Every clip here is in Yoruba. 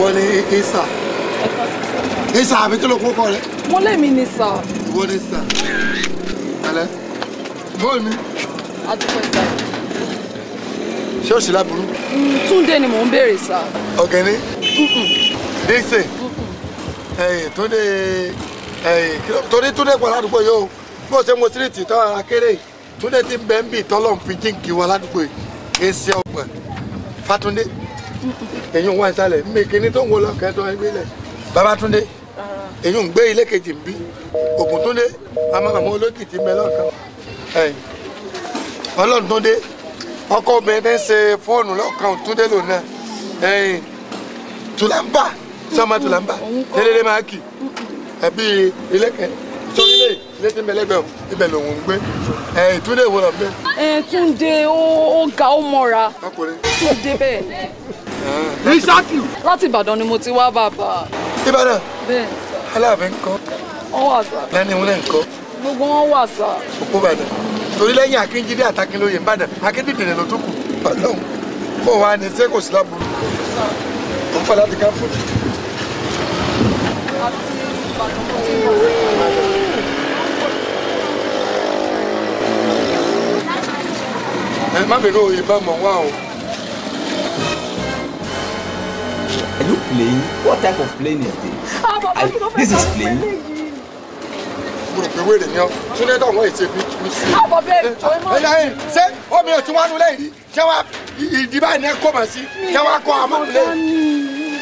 Ìwọ ni Isa. Isa àbí kí ló kó kọ rẹ? Mo lé mi ni sà. Ìwọ ni sà. Ẹlẹ́. Bóò ni? Adúpẹ́ sà. Ṣé o sì láburú? Túndé ni mò ń béèrè sà. Ọ̀gẹ̀ni? Dixon. Ẹ̀yìn Túndé ẹ̀yìn torí Túndé pọ̀ ládùúgbò yìí o. Bó ṣe mo síríìtì tọ́ ara kéré. Túndé ti ń bẹ ń bì tọ́lọ̀ ń fi jíǹkì wa ládùúgbò yìí. Kì í ṣe ọgbọ̀n. Fátúndé. Èyí ń wá ìsàlẹ̀. Mi kìíní tó ń wo lọ́kẹ́ tó ń gbé lẹ̀. Babátúndé. Èyí ń gbé ilé kejì ń bí. Ògùntúndé. Àmọ́ olókìtì ń bẹ lọ́kàn. Ẹ̀yìn. Ọlọ́run ọkọ obìnrin tẹ́ ń ṣe fóònù lọ́kàn Túndé lò náà. Ẹ̀yìn. Tùlàmbà sọmọ tùlàmbà délé máa kì ẹbí ilé kẹ sórí ilé ilé tí ń bẹ lẹ́gbẹ̀ẹ́ ibẹ̀ lòun ń gbé. Ẹ̀yìn Túndé wo lọ gbé. Ẹ Túndé ó ga ó mọ́ra. Ọkùnrin. Túndé bẹ́ẹ̀. Ìṣákì. Láti Ìbàdàn ni mo ti wá bàbá. Ìbàdàn. Bẹ́ẹ̀. Aláàfin ńkọ́. Wọ́n wà sà. Lẹ́ni ìwúlẹ̀ ńkọ́. Gbogbo wọn wà sà. Òkú Ìbàdàn. Torí lẹ́yìn Akínjídé àtàkínlóye Ìbàdàn Akíndìdìrẹ̀ ló tún kù. Ọlọ́run kó wa ní ṣé kò sí láburú. Ó ń fọ láti ká fún. Àti Ìbàdàn mo ti wá sí. Ẹ má bínú ìbọn mọ̀ wá o. Are you playing? What type of playing is this? This is playing. Mo rò pé wèrè ni ọ́. Túndé tó àwọn èsè bí mi sùn. Ṣé omi ò tí wọ́n á nu lẹ́yìn rí? Ṣé wàá ìdí báyìí ní kó mọ̀ sí? Ṣé wàá kọ́ àmọ́ lẹ́yìn?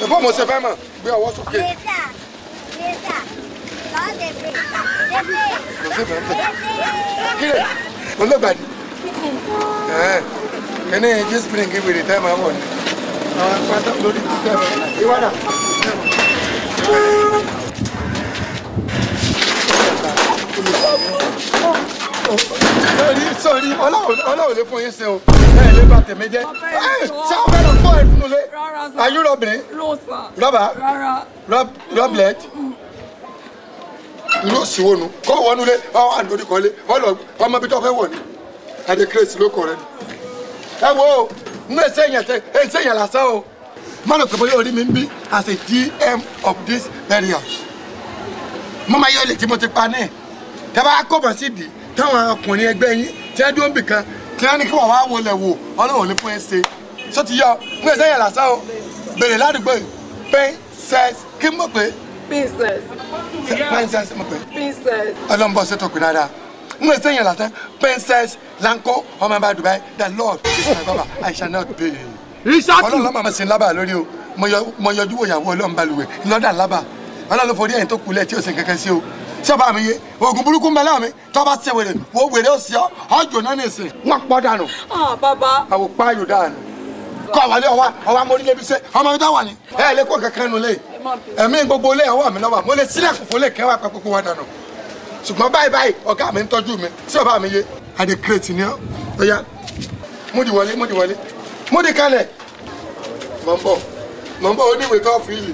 Ẹ̀fọ́ mo ṣe fẹ́ mọ̀ gbé ọwọ́ sókè. Kílẹ̀ olóògbàdì. Kíní G-spring wèrè tẹ́ máa wọ̀ ni. Àwọn pátá lórí tẹ́ máa ìwádà. Sọ̀rí ọlọ́run lè fún yín ṣe o. Ẹ lè bà tèmi jẹ́. Ṣé o fẹ́ lọ kó ẹ̀dùnú lé? Are you robbing? Rọ́bà? Rọ́blet? Irú òṣìwò nu. Kọ́ wọnú lé, ọwọ́ àdórí kọ́ lé, ọmọ ibi tó fẹ́ wọ̀ ni. Adé kérésì ló kọ rẹ ni. Ẹ wo, n bẹ sẹ́yìn sẹ́yìn lásán o. Má lọ pé bóyá orí mi ń bí as a GM of this very house. Mo máa yọ ilé tí mo ti pa náà. Tẹ́ bá kó bọ̀ sí ìdí táwọn ọkùnrin ẹgbẹ́ yín tí wọ́n dúró níbì kan tí wọ́n ní kí wọ́n wá wọlé wò ọlọ́run ní fún ẹ ṣe. Sọ ti yọ, n bẹ sẹ́yìn lásán o. Bèrè ládùúgbò yìí, princess kí n mọ̀ pé. Princess. Princess mọ̀ pé. Princess. Ọlọ́run bọ̀ ṣètò pé dáadáa. N bẹ sẹ́yìn lásán, princess Lanko ọmọ bá Dubai, the Lord is my baba, I shall not be. Ọlọ́run lọ́mọ sí lábà lórí o, mo yọjú wo ìyàwó ọlọ́run balùwẹ̀ lọ́dà lábà. Ọlọ́run ló forí ẹ̀yìn tó kulẹ̀ tí ó sì kankan sí o. Sábà mi yé, oògùn burúkú ń bẹ láàmì, tó bá ṣe wèrè, wo wèrè ó sì ọ́, ọjọ́ náà ní ìsìn, wọ́n pọ̀ dànù. Bàbá. Àwọn páyò dànù. Kọ́ wálé ọwá, ọwá mo rí lébi sẹ́, ọmọ mi tó wà ní. Ẹ lè kó kankan nu lé. Ẹ̀mí gbogbo ilé ọwọ́ mi lọ́wọ́, mo lè sílẹ̀kùn fún lè kẹ́wàá pa gbogbo wa dànù. Ṣùgbọ́n báyìí báyìí, ọ̀gá mi ń tọ́jú mi, sí ọba mi yé. Adé kírètì ni ọ́, ó yá. Múdi wọlé, múdi wọlé. Múdi kalẹ̀. Mọ̀ ń bọ̀, mọ̀ ń bọ̀ oníwèé tó fìlì.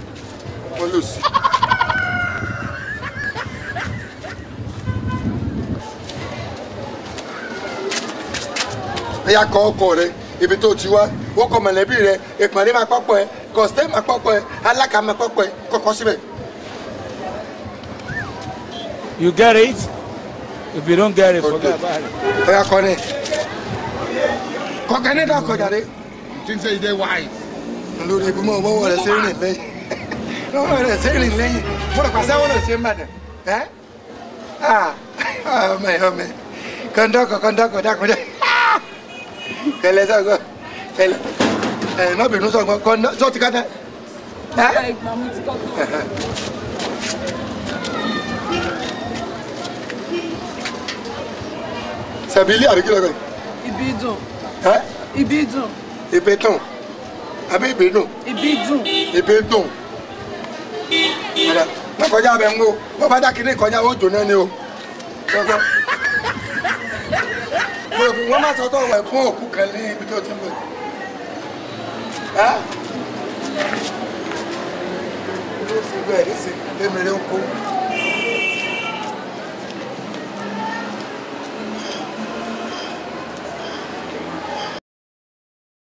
Mo lò sí. Ẹyà kọ ọkọ rẹ, ibi tó ti wá, wọ́n kọ mọ̀lẹ́bí rẹ, ìpàdé máa pọ́pọ́ ẹ, kọ̀sítẹ́ máa pọ́pọ́ ẹ, alága máa pọ́pọ́ ẹ, kọ́kọ́ síbẹ̀. You get it? If you don't get it, forget about it. Ẹyà kọ ni. Kọ̀kẹ́ ní dọ́kọ̀ jáde. You think say you dey wise? Lórí ibi mọ́ ọwọ́ rẹ̀ ṣe rìn lẹ́yìn. Ọwọ́ rẹ̀ ṣe rìn lẹ́yìn. Mo rò pàṣẹ wọ́n lè ṣe ń bàdàn. Ẹ́ ọmọ ẹ̀ ọmọ ẹ̀ kọ́ńdọ́kọ̀ kọ́ńdọ́kọ̀ dákúndẹ́. Kẹlẹ sọgbọ kẹlẹ ẹ má bínú sọgbọ kọ́ńdọ́ sọ ti kọ́tẹ́. Ìgbà mi ti kọ́tọ́. Sẹ̀bílì àbí kí ló kọ́? Ibi dùn. Ẹ́? Ibi dùn. Ibi dùn. Àbí ibi dùn? Ibi dùn. Ibi dùn. Ọ̀dà má kọjá abẹ ń wo, bó bá dá kinní kọjá ó jóná ni o. Sọ́gbọ́n. Wọ́n má sọ tó wẹ̀ fún òkú kan ní ibi tó ti ń bọ̀. Ẹ́? Ilé ìsìnkú ẹ̀ nísìn, èmi rẹ̀ ń kó.